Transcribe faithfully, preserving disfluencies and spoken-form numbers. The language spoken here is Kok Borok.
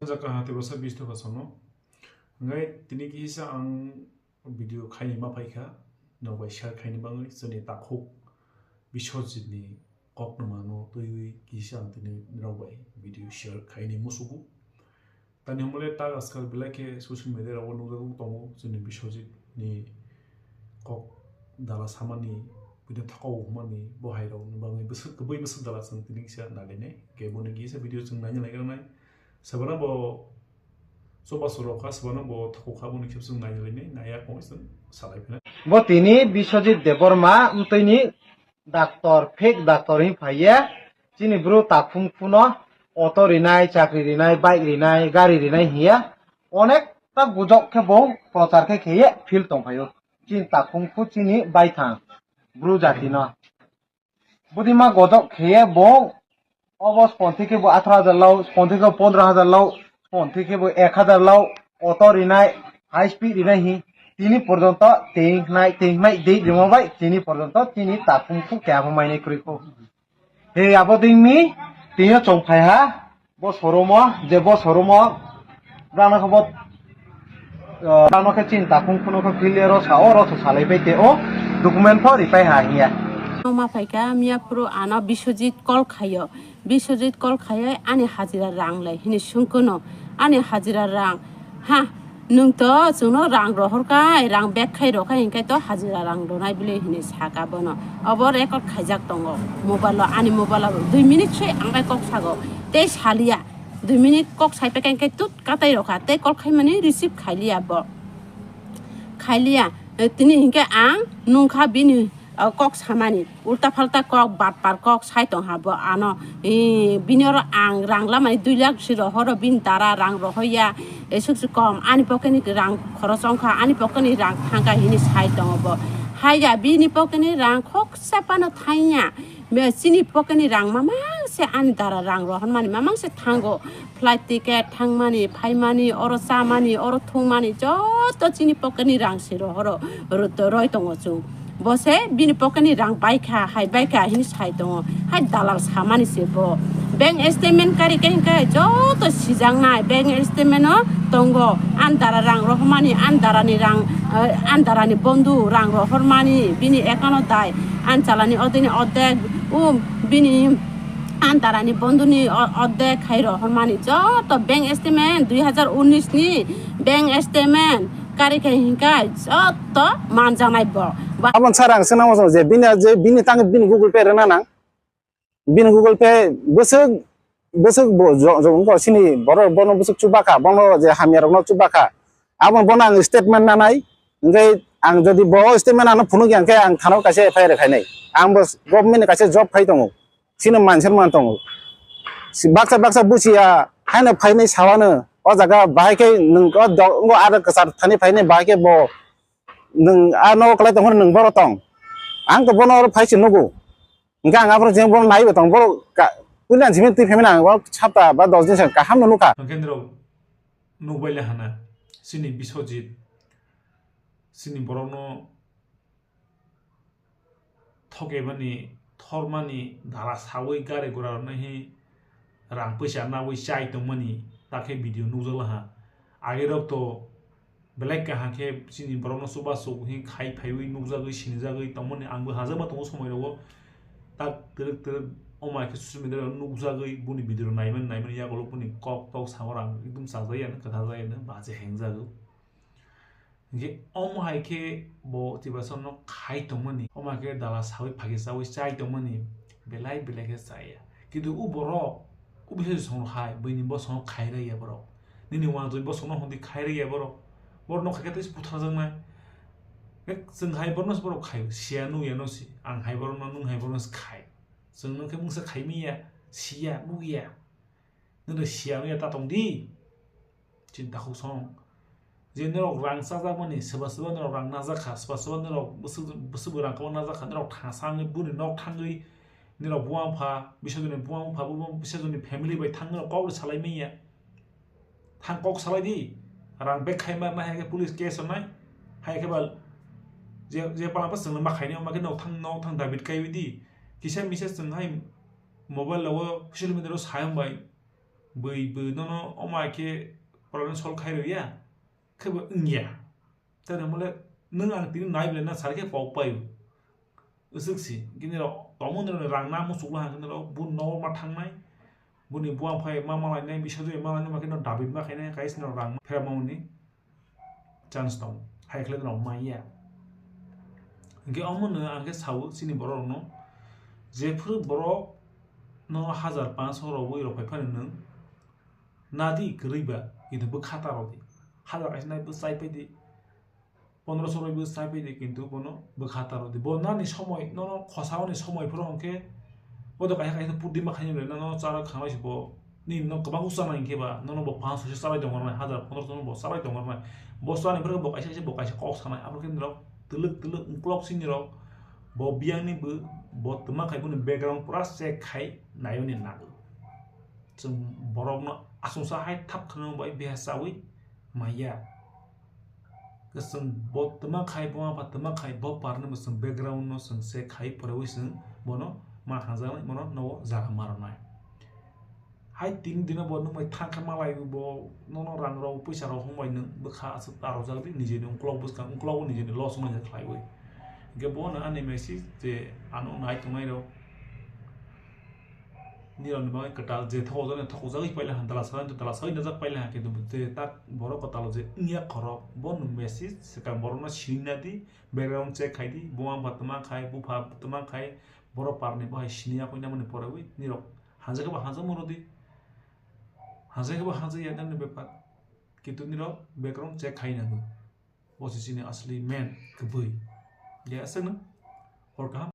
Jaka ha tei bwsa bish taka sono. Hwnkhai tini kisa ang video khaini ma phaikha, no bai share khaini bagwi chwngni takhuk Biswajit ni kok nwma no twiwi kisa ang tini no bai video share khaini musugo. Tani hwnmale tak askal belai khe social media rogo nukjagwi tongo chwngni Biswajit ni kok dala samani, bini thokao hwnmani bo hai rok ni bagwi bwswk kwbwi bwswk dala chwng tini kisa nalainai. Khe boni kisa video chwng naina naigra nai. Sabana bo chubachu rok kha, sabana bo thokok kha, boni khe chwng naina lainai, naiya kongwi chwng salai phinai. Bo tini Biswajit Debbarma mtwini doctor, fake doctor hin phaiye, chini bru takhum khuno auto rinai, chakri rinai, bike rinai, gari rinai hiya, onek ta gujok khe bo prochar khe kheye field tong phaio. Chini takhum khu chini baithang bru jati no. Budima godok kheye bo obo sponti khe bo atharo hajar lao, sponti khe pondro hajar lao, sponti khe bo ek hajar lao, auto rinai, high speed rinai hi, tini porjonto tei hnai, tei hnai dei rimo bai, tini porjonto tini takhum khu kebo mainai kwrwi khu. He abo dingmi tini chong phai ha, bo showroom o, je bo showroom o, rano khe bo, ah, rano khe chini takhum khuno khe clear o sa o, rotho salai pai te o, document pho ripai ha hiya. Ma phaikha miya phuru ano Biswajit call khaio, Biswajit call khaioi ani hajira rang lai hini sungkuno, ani hajira rang, ha, nwng to chwngno rang rohor kai, rang bag khai rok khai, hinkhe to hajira rang donai bile hini saka bono. Obo record khaijak tongo mobile o, ani mobile o dui minute se ang bai kok sago, tei saliya. Dui minute kok sai pekha hinkhe tut katai rokha, tei call khaimani receive khailiya bo. Khailiya, eh, tini hinkhe ang nungkha bini, eh, kok samani, ulta phalta kok, batpar kok sai tongha bo ano, eh, bini oro ang rang lamani dui lakh si rohoro bini dara rang rohoya, eh, suk suk kom ani pocket ni rang khoros wngkha, ani pocket ni rang thangkha hini sai tongo bo. Haiya bini pocket ni rang khoksa phano thangya. Me chini pocket ni rang mamang se ani dara rang rohormani mamang se thango. Flight ticket thangmani, phaimani, oro chamani, oro thungmani joto chini pocket ni rang se rohoro, ro-, roi tongo chwng. Bo se bini pocket ni rang baikha, hai baikha hini sai tongo. Hai dalal samani se bo. Bank statement kari khe hinkhe joto sijaknai bank statement o tongo. Ani dara rang rohormani, ani dara ni rang, eh, ani dara ni bondhu rang rohormani, bini account o dai. Ani chalani odini ordek, o bini ani darani bondhuni o-, ordek khai rohormani joto bank statement dui hajar unis ni bank statement kari khai hinkai joto manjaknai bo. Ba- Abon sir ang swnamo je bini je bini tang bini Google Pay rwna nang. Bini Google Pay bwswk, bwswk bo jo-, jo-, wngkha sini borok bono bwswk chubakha, bono je hamya rokno chubakha. Abo bono ang statement nanai, hwnkhe ang jodi bo statement ano phunukya hwnkhe ang thana o kaisa F I R khainai. Ang bo government ni kaisa job khai tongo, sini mansen man tongo. Si baksa baksa buchiya haino phainai sawano, o jaga bahai khe nwng o do-, wngkha aro kwchar thani phainai bahai khe bo nwng a nogo kwlai tongphano nwng boro tong. Ang to bono oro phai se nugo. Hingke ang aphuru jeng bono naibo tong, borok ka-, puila ang simi twi phaimani ang o sapta ba dos din se kaham no nukha. Hingke norok nukbai le hana, chini Biswajit, chini borokno thokebani, thormani, dara sawi gari gura rwna hi rang puisa nawi chai tongmani, takhe video nukjak laha. Age rok to belai kaham khe chini borokno chubachu hwnwi khai phaiwi nukjagwi sinijagwi tongmani ang bo hajakma tongo somoi rogo. Tak twrwk twrwk omo hai khe social media o nukjagwi boni video rok naimani naimani yagulo boni kok tok samung rang ekdum chajakya no kwthajak ya no baji hengjago. Hingke omo hai khe bo Tiprasa no khai tongmani, omo hai khe dala sawi phagi chawi chai tongmani belai belai khe chaya. Kintu o borok o bwsai song hai buini bosong khai rwya borok. Nini uansuk bosongno hwnwi khairokya borok. Borok nokha khe tei butharjaknai. Chwng hai borokno se borok khaio, siya nukya no se. Ang hai borokno, nwng hai borokno se khai. Chwng nwng khe mungsa khai miya, siya, nukya. Nwng siya nukya ta tong di. Chini takhuk song. Je norok rang chajakmani, swba swba norok rang najak kha, swba swba norok bwswk, bwswk bo rang kwbang najak kha, norok thangsa wngwi buni nok thangwi, norok buma bupha, bisajoni buma bupha, bo bisajoni family bai thang norok kok rw salai manya. Thang kok salai di, rang bag khai ma nai hai khe police case rwnai, hai khe ba je, je pala pa chwngno ma khainai, omo khe nok thang, nok thang David kaiwi di. Kisa misa chwng hai mobile o social media o sai bai Bui bui nono oma khe problem solve khai rwya, khe bo wngya. Tei rwmole nwng ang tini nai belai na sari khe pok pai. Usuk si, kini rok tongmani rok rang na muchuk la kini rok bu nogo ma thangnai, buni buang phai ma malainai, bisajoi malainai, ma khe no dabi ma khainai, kaisa no rang phera mani chance tong, hai khlai rok manya. Hingke omo no ang khe sao chini borok rok no, jephru borok no hajar panch rok wi rok phai phani nwng nadi kwrwi ba, kintu bwkha ta rw di, hajar kaisa nai bwsai pai di. Pondroso rwi bwsai pai di, kintu bono bwkha ta rw di. Bo nani somoi, nono khosao ni somoi phuru hwnkhe, bo to kaisa kaisa purti ma khaini belai, nono chara khanai se bo, nini no kwbang usa nai hwnkhe ba, nono bo panch soi se chalai tong nai, hajar pondroso no bo chalai tong nai. Bo chani phuru bo kaisa kaisa bo kaisa kok sanai, abo khe nirok twlwk twlwk uklok sini rok, bo biyang ni bo, bo twma khai boni background pura check khai naio ni nago. Chwng borok no asongsa hai thap khwna bai beha chawi maya. Chwng bo twma khai, bo ma ba twma khai, bo par no bo chwng background no chwng se khai pore wi chwng bono ma hamjaknai, bono no jaga ma rwnai. Hai tin dino bo nwng bai thang khe malai bo nono rang rok, puisa rok hung bai nwng bwkha aswk ta rw jak di, nijeni uklok bwskang, uklok bo nijeni loss wng manya khlai wi. Hingke bo no ani message je ano nai tongnai rok. Nirok ni bagwi kwtal je thokjak nai thokjagwi paila han, dala sagwi to dala sagwi najak paila han, kintu je tak borok kwtal je wngya khorok, bo nwng message swkang borok no sini na di, background check khai di, buma ba twma khai, bupha twma khai, borok par ni bo hai sini ya koi na mani pore wi nirok hanjak khe bo hanjak mano di, hanjak khe bo hanjak ya nang ni bepar, kintu nirok background check khai nango, bo se chini asli main kwbwi. Ya aswk no hor kaham.